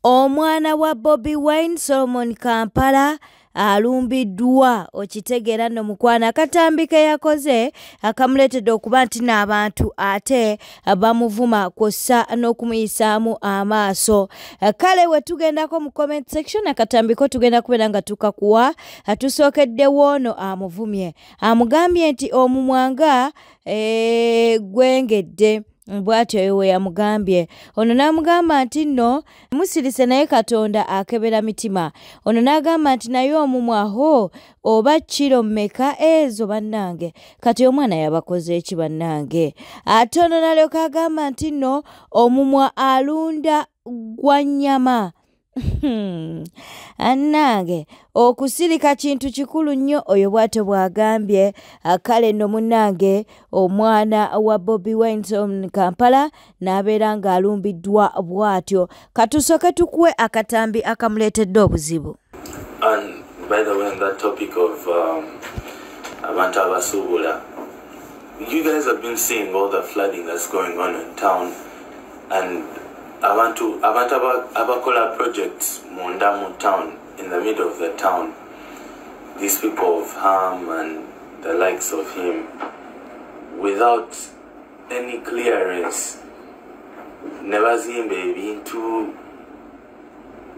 Omwana wa Bobi Wine Solomon Kampala alumbiddwa okitegeera nno mukwano akatambi ke yakoze akamuleetedde okuba nti n'abantu ate bamuvuma kw'ossa n'okumuyisaamu amaaso. Kale we tugendako mu comment section akatambiko tugenda kubeera nga tukakuwa. Tusookeddewo ono amuvumye, amugambye nti omumwa nga gwengedde, bw'atyo we yamugambye. Ono n'amugamba nti nno musirise naye Katonda akebera mitima. Ono n'agamba nti naye omumwa ho oba kiro mmeka ezo bannange, kati omwana yabakoze eki bannange. Ate ono n'alyoka agamba nti nno omumwa alunda gwa nnyama. Annange okusirika kintu kikulu nnyo, oyo bw'atyo bw'agambye. Kale nno munnange omwana wa Bobi Wine Solomon Kampala n'abeera ng'alumbiddwa bw'atyo. Katusooke tukuwe akatambi akamuleetedde obuzibu. And by the way, on that topic of abantu abasuubula, you guys have been seeing all the flooding that's going on in town, and abantu abakola projects munda mu town, in the middle of the town, these people of Ham and the likes of him, without any clearance, nebazimba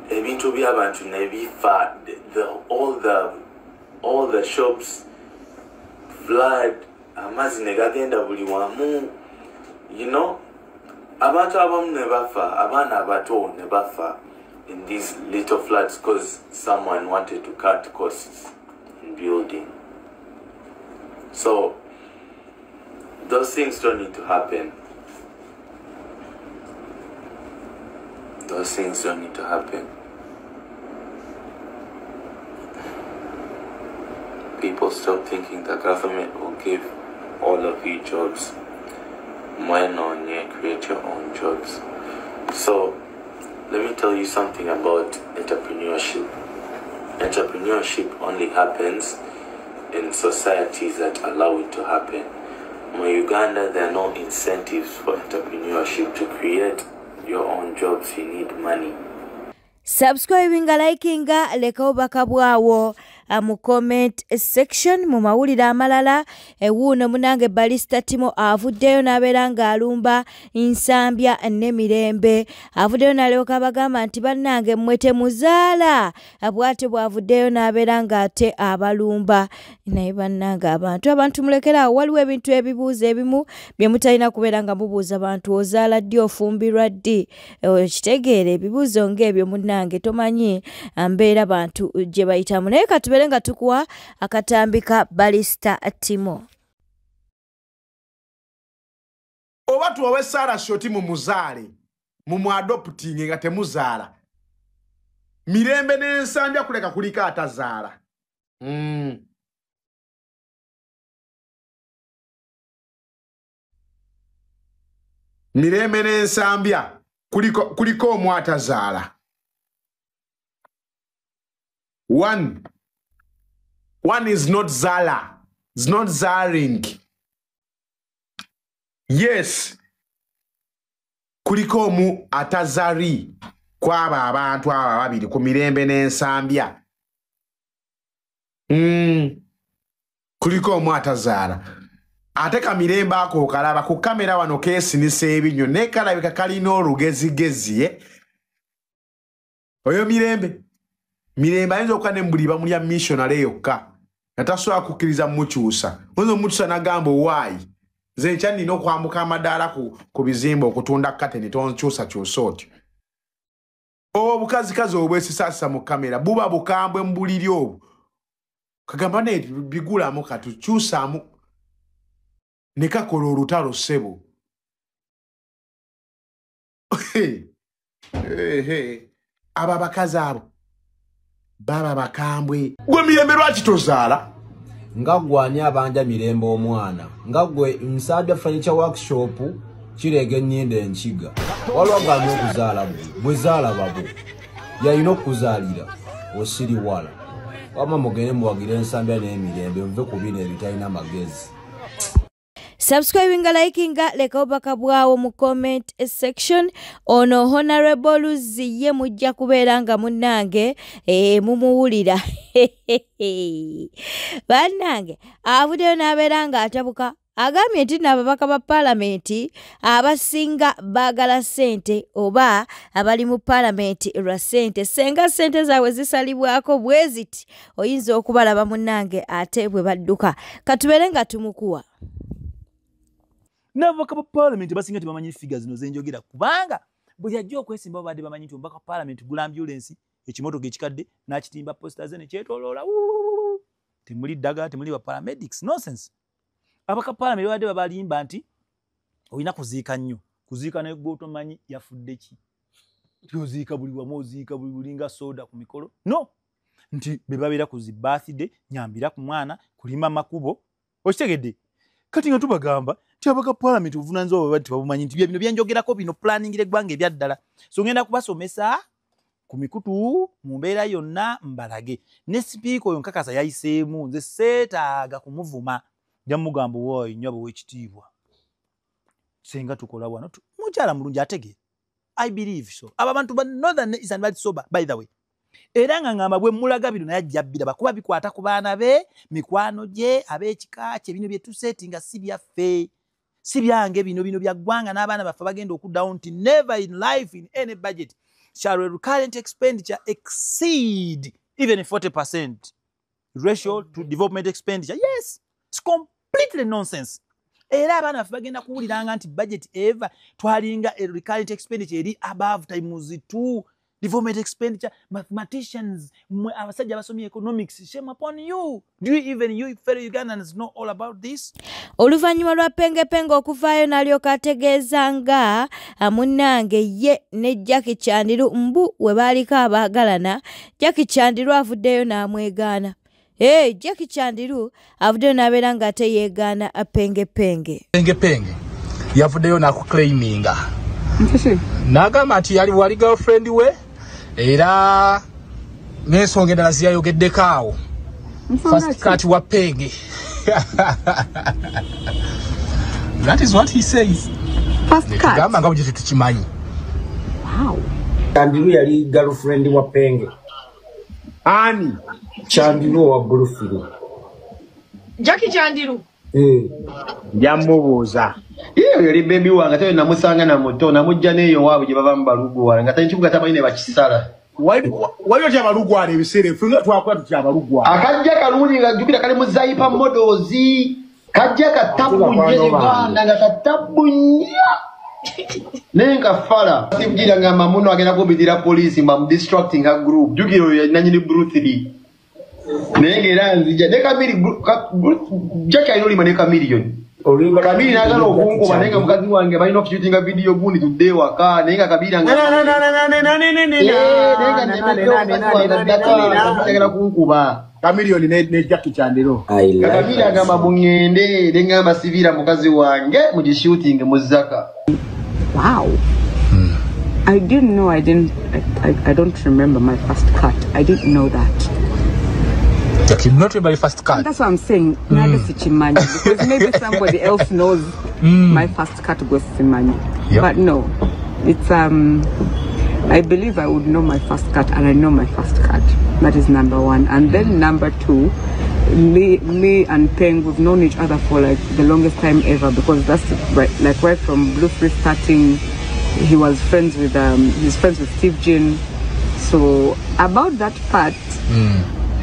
ebintu by'abantu nebifa, all the shops flood, amazzi ne gagenda buli wamu, you know. Abantu abamu ne bafa, abaana abato ne bafa in these little floods because someone wanted to cut costs in building. So those things don't need to happen. Those things don't need to happen. People stop thinking the government will give all of you jobs. Create your own jobs. So let me tell you something about entrepreneurship. Entrepreneurship only happens in societies that allow it to happen. In Uganda, there are no incentives for entrepreneurship. To create your own jobs, you need money. Subscribinga, likinga, leka obubaka bwawo mu comment section. Mu mawulire amalala, ewuuno munange Balista Timo avuddeyo n'abeera ng'alumba Nsambya n'Emirembe. Avuddeyo n'alyoka abagamba nti bannange mmwe temuzaala, bw'atyo bw'avuddeyo n'abeera ng'ate abalumba. Naye bannange abantu mulekeraawo, waliwo ebintu ebibuuzo ebimu bye mutalina kubeera nga mubuuza bantu. Ozaala ddi, ofumbirwa ddi, okitegeera ebibuuzo ng'ebyo munnange tomanyi mbeera bantu gye bayitamu. Naye katubere nga tukuwa akatambika Balista Timo. Oba tuwawe Sarah Shoti mumuzaale, mumuadoptinge nga temuzaala. Mirembe n'Ensambya kuleka kuliko atazaala. Mirembe n'Ensambya kuliko omu atazaala. One is not Zala. It's not Zaring. Yes. Kuliko omu atazari kwaba abantu aba babiri ku Mirembe n'Ensambya. Kuliko omu atazaala. Ate ka Mirembe ako kalaba ku kamera wano keesinisa ebinyo naye kalabika kalina olugezigezi. Oyo Mirembe. Mirembe ayinza okuba ne mbuli bamulya missionary yokka. Natasobola kukkiriza mukyusa. Oyinza omukyusa n'agamba owaayi. Nze nkya nnina okwambuka amadaala ku bizimbe okutunda kateni, tonkyusakyusa otyo. Obukazikazi obwesisaasisa mu kamera buba bukambwe mu buliri obwo. Kagamba naye bigulamu katukyusaamu ne kakola olutalo ssebo. Abo abakazi abo baba bakambwe. Gwe Mirembe lwaki tozaala? Nga ggwe ani abanja Mirembe omwana? Nga ggwe Nsambya Furniture Workshop kireega ennyindo enkiga. Waliwo agaanye okuzaala gwe, bwe zaala babo. Yalina okukuzaalira osiriwala. Wamma mugende muwagire Nsambya n'Emirembe muve ku bino ebitalina magezi. Subscribinga, likinga, leka obubaka bwawo mu comment section. Ono Honorable Luzzi ye mujja kubeera nga munnange mumuwulira. Bannange avuddeyo n'abeera nga atabuka, agambye nti n'ababaka ba paalamenti abasinga baagala ssente oba abali mu paalamenti lwa ssente. Senga ssente zaabwe zisalibwako bwe ziti, oyinza okubalaba munnange ate bwe badduka. Katubeere nga tumukuwa. N'ababaka ba paalamenti basinga tebamanyi figure zino zenjogera, kubanga bwe yajja okwesimba babadde bamanyi nti omubaka wa paalamenti gula ambulensi, ekimotoka ekikadde n'akitimba poster ze ne kyetooloola, temuli ddagala, temuli ba paramedics, nonsense. Abaka paalamenti babadde babalimba nti olina kuziika nnyo, kuziika naye gw'otomanyi yafudde ki, oziika buli wamu, oziika buli bulinga soda ku mikolo, no nti be babeera ku zi birthday, nyambira ku mwana, kulima makubo, okitegedde. Kati nga tubagamba nti abaka paalamenti obuvunaanyizibwa bwe tebabumanyi, nti bino byenjogerako bino planningira eggwanga ebyaddala. So ngenda kubasomesa ku mikutu mu mbeera yonna mbalage. Ne sipiika oyo nkakasa yayiseemu, nze seetaaga kumuvuma, nja mugamba waayi nnyabo w'ekitiibwa, senga tukola wano, mukyala mulungi ategeera. I believe so. Abo abantu ba Northern Eastern bali sober, by the way. Era nga ngamba bwe mulaga bino naye ajja bbiraba, kuba bikwata ku baana be, mikwano gye, ab'ekika kye, bino bye tusetinga si byaffe, si byange, bino bino bya ggwanga n'abaana baffe bagenda okuddawo nti never in life in any budget shall a recurrent expenditure exceed even 40% ratio to development expenditure. Yes, it's completely nonsense. Era abaana baffe bagenda kuwuliranga nti budget ever twalinga a recurrent expenditure eri above times 2 development expenditure. Mathematicians, abasajja abasomye economics, shame upon you. Do you even, you fellow Ugandans, know all about this? Oluvannyuma lwa Pengepenge okuvaayo n'alyoka ategeeza nga munnange ye ne Jackie Chandiru mbu we baaliko abaagalana, Jackie Chandiru avuddeyo n'amwegaana. Hey, Jackie Chandiru avuddeyo n'abeera ng'ate yeegaana Pengepenge. Pengepenge yavuddeyo n'akuclaiminga, n'agamba nti yali wali girlfriend we, era n'ensonga endala ziyayogeddeko awo. First cut wa Penge. That is what he says. First cut. Gamba nga bwe tukimanyi. Wow. Chandiru yali girlfriend wa Penge. Ani? Chandiru wa Bluefield. Jackie Chandiru. Njamubuuza. Iyo yali baby wange ate namusanga na muto namujja n'eyo waabwe gye bava mu balugwala nga talina kibuga tamanyi ne bakisala. Waliwo kya balugwala ebiseera ebyo nga twakola tutya abalugwala. Akajja kalungi nga jjukira kali mu Zaipa Models, kajja katabbu nnyo Uganda nga katabbu nnyo. Naye nkafala sibjira ngamba muno agenda kumbitira poliisi mba distracting her group. Jjukira oyo nannyini Bruce Lee. Naye ng'era nzija ne Kamiri, Jackie alina olima ne Chameleone. Kamiri n'agala okunkuba naye nga mukazi wange balina okushootinga video gundi tudde ewaka, naye nga Kabiri nga kunkuba. Chameleone ne Jackie Chandiru. Kamiri agamba mungende, ne ngamba sibira mukazi wange mugishootinge mu Zaka. Wow. I didn't know. I don't remember my first cut. I didn't know that. Jackie, not my first cut. That's what I'm saying. Because maybe somebody else knows my first cut was Simanyi. Yep. But no, it's I believe I would know my first cut, and I know my first cut. That is number one. And then number two, me and Peng, we've known each other for like the longest time ever, because that's right, like right from Blue Free starting, he was friends with he's friends with Steve Jean. So about that part,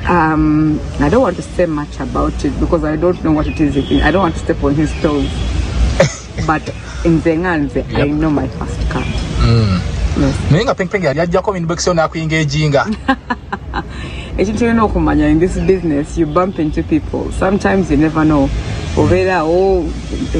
I don't want to say much about it because I don't know what it is. I don't want to step on his toes. But in Zenganze, yep, I know my first cut. Naye nga Peng Peng yali ajjako inbox yo n'akuengaginga. Ekintu olina okumanya in this business, you bump into people. Sometimes you never know. Obeera awo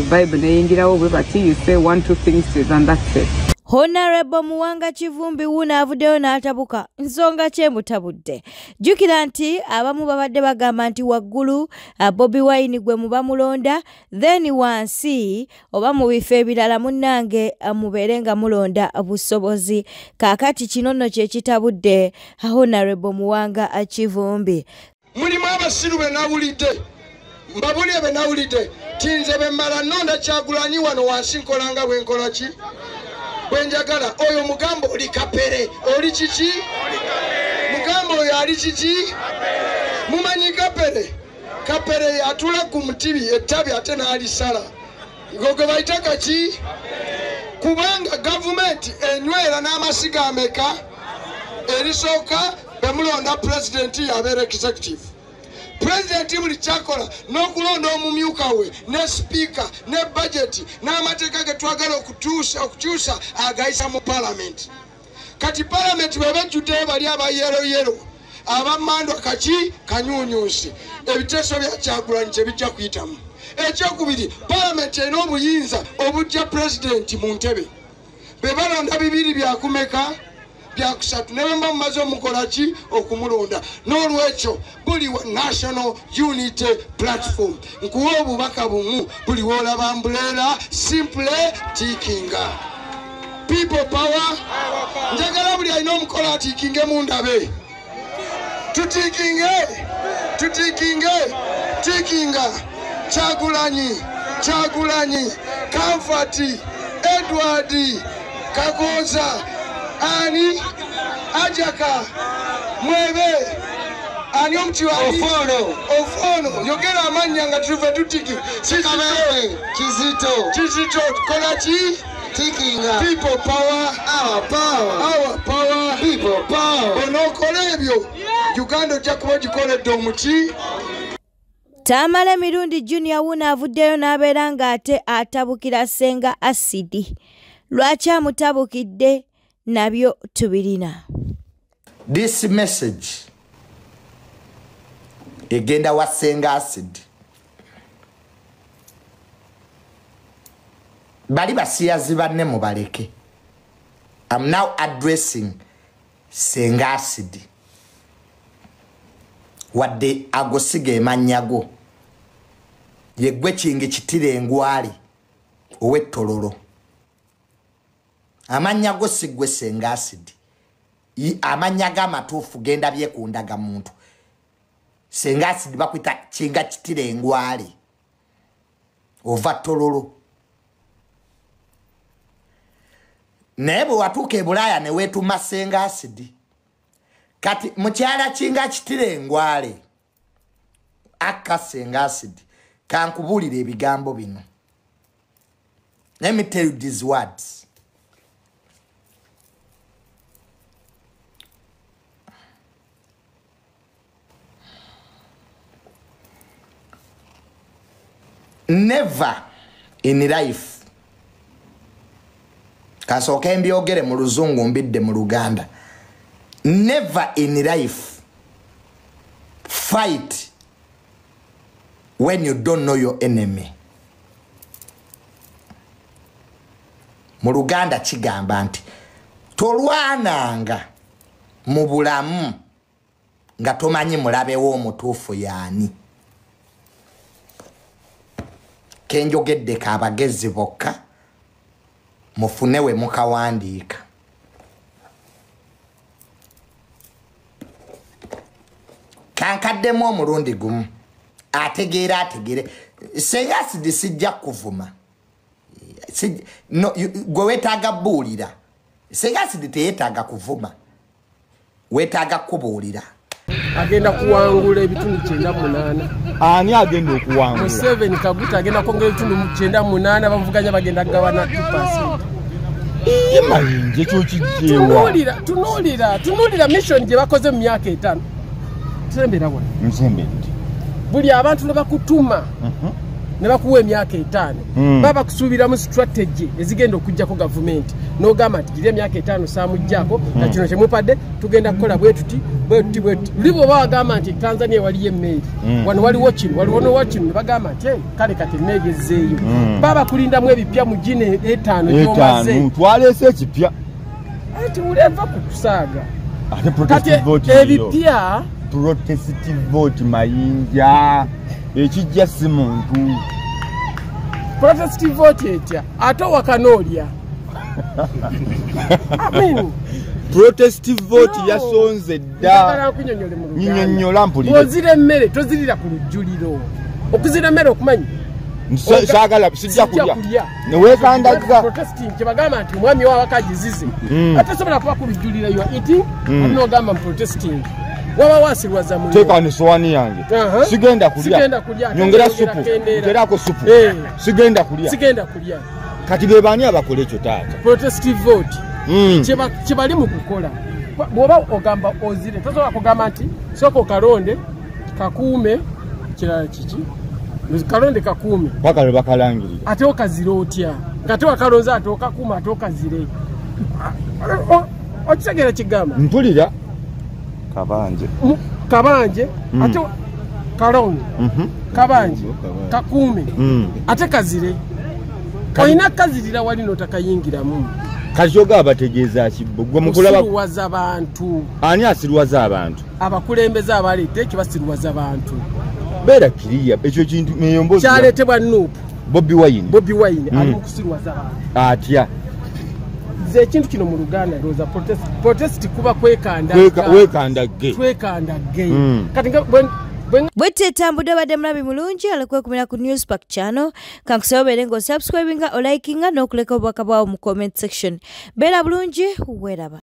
vibe neyingirawo bwe bati, you say 1 2 things and that's it. Honorable Muwanga Kivumbi wuno avuddeyo n'atabuka nsonga kyemutabudde. Jjukira nti abamu babadde bagamba nti waggulu Bobi Wine gwe muba mulonda, then wansi oba mu bifo ebirala munnange mubeere nga mulonda busobozi. Kaakati kino nno kye kitabudde Honorable Muwanga Kivumbi. Mulimu abasiru be nawulidde Mbabulire be nawulidde tinze be mmala nnonda Kyagulanyi wano wansi nkola nga bwe nkola ki bwe njagala. Oyo mugambo oli kapere, oli kiki? Mugambo oyo ali kiki? Mumanyi kapere? Kapere yatula ku mutibi ettabi ate n'alisala. Gwe bayita kaki? Kubanga gavumenti enywera n'amasiga ameka? Erisooka bemulonda pulezidenti yabeera executive. Pulezidenti buli kyakola n'okulonda omumyuka we ne sipiika ne bajeti n'amateeka ge twagala okukyusa agayisa mu palamenti. Kati palamenti bwe bejjuddeyo bali aba yero yero abamandwa kaki kanyunyusi, ebiteeso bya Kyagulanyi tebijja kuyitamu. Ekyokubiri, palamenti erina obuyinza obujja pulezidenti mu ntebe. Bwe balonda bibiri byakumeka byakusatu ne bwe mumaze omukola ki okumulonda. N'olwekyo buli wa National Unity Platform nkuwa obubaka bumu, buli w'olaba umbrella simple tiikinga. People power. Njagala buli alina omukolo atiikinge mundabe. Tutiikinge, tutiikinge, tiikinga. Kyagulanyi, Kyagulanyi, Comfort, Edward, Kagoza, ani Ajaka, Mwebe, ani omukiwani Ofono, Ofono. Yogera amannya nga tuve tutiki. Kizito, Kizito, kola ki? Tikinga. People power, our power, our power, people power. Onookola ebyo Uganda ojja kuba ogikoledde omuki. Tamale Mirundi Junior wuno avuddeyo n'abeera ng'ate atabukira Ssenga Acid. Lwaki amutabukidde nabyo tubirina. This message egenda wa Ssenga Acid. Bali basiyazi banne mubaleke. I'm now addressing Ssenga Acid. Wadde agosiga emannya go yeggwe kingi kitire engwali ow'ettololo. Amannya go si ggwe Ssenga Acid. Amannya g'amatuufu genda byekundaga muntu. Ssenga Acid bakwita kinga kitire engwali ova ttololo. Naye bwe watuuka e Bulaaya ne weetuma Ssenga Acid. Kati mukyala kinga kitire engwale aka Ssenga Acid, kankubuulira ebigambo bino. Let me tell you these words. Never in life, kasooke mbyogere mu luzungu mbidde mu Luganda. Never in life fight when you don't know your enemy. Mu Luganda kigamba nti tolwananga mu bulamu nga tomanyi mulabe wo omutuufu yaani. Kenjogeddeko abagezi bokka mufune we mukawandiika. Kankaddemu omulundi gumu ategeera ategeere. Ssenga Acid sijja kuvuma. No, gwe weetaaga buulira. Ssenga Acid teyeetaaga kuvuma, weetaaga kubuulira. Agenda kuwangula ebitundu 98. Ani agenda okuwangula? Museveni Kaguta agenda kwongera ebitundu 98, bamuvuganya bagenda kugabana 2%. Mayinja ekyo kijjeewa. Tunuulira mission gye bakoze mu myaka 5. Tusembera wano. Nsembedde. Buli abantu ne bakutuma ne bakuwa emyaka 5 baba kusuubiramu strategy ezigenda okujjako gavumenti n'ogamba nti gira emyaka 5 saamuggyako na kino kye mupadde tugenda kukola bwe tuti bwe tuti bwe tuti. Luli bw'oba wagamba nti Tanzania waliyo emmeeri, wano waliwo kino waliwo kino, ne bagamba nti kale kati emmeeri ezzeeyo. Baba kulindamu ebipya mu gino 5 gy'omaze. Twaleese ekipya. Ati uleva ku kusaaga. Ate protest vote ebipya. Protest vote Mayinja ekijja si muntu. Protest vote etya ate wakanoolya. I mean, protest vote yasonze dda. Njagala nkunyonnyole mu Luganda. Nnyonnyola mpulire. Bw'ozira emmere tozirira ku lujjuliro. Okuzira emmere okumanyi? Saagala, sijja kulya. Neweekandaga. Protesting kyebagamba nti omwami wawaka agizize. Ate sobola kuba kubijjulira you are eating, ate n'ogamba protesting. Waba wasirwaza mu. Teeka ne sowaani yange. Sigenda kulya. Sigenda kulya. Nyongera supu. Nterako supu. Sigenda kulya. Sigenda kulya. Kati be baani abakola ekyo taata? Protestive vote. Kye bali mu kukola. Bw'oba ogamba ozire, tosobola kugamba nti sooka okalonde kakuume kirala kiki? Kalonde kakuume. Paka lwe bakalangirira. Ate okazire otya? Nga te wakalonze ate okakuuma ate okazire. Okitegeera kigamba? Mpulira. Kabanje. Kabanje ate kalonde. Kabanje kakuume ate kazire. Olina kazirira wali n'otakayingiramu. Kati kyogaba bategeeza ki bo? Gwe mukulaba Kusiruwaza bantu. Ani asiruwaza abantu? Abakulembeze abaleeta ekyo basiruwaza bantu. Beera kiriya ekyo kintu eyo mboozi. Kyaleetebwa NUP. Bobi Wine. Bobi Wine ali mu kusiruwaza abantu. Atya? Nze ekintu kino mu Luganda ndowooza protest, protest kuba kwekandagga. Wekandagge. Twekandagge. Kati nga Bwette etambudde obadde mulabi mulungi alekwekumira ku Newspark channel. Kankusaba obeere ng'osubscribinga, olikinga n'okuleka obubaka bwawo mu comment section. Beera bulungi, weeraba.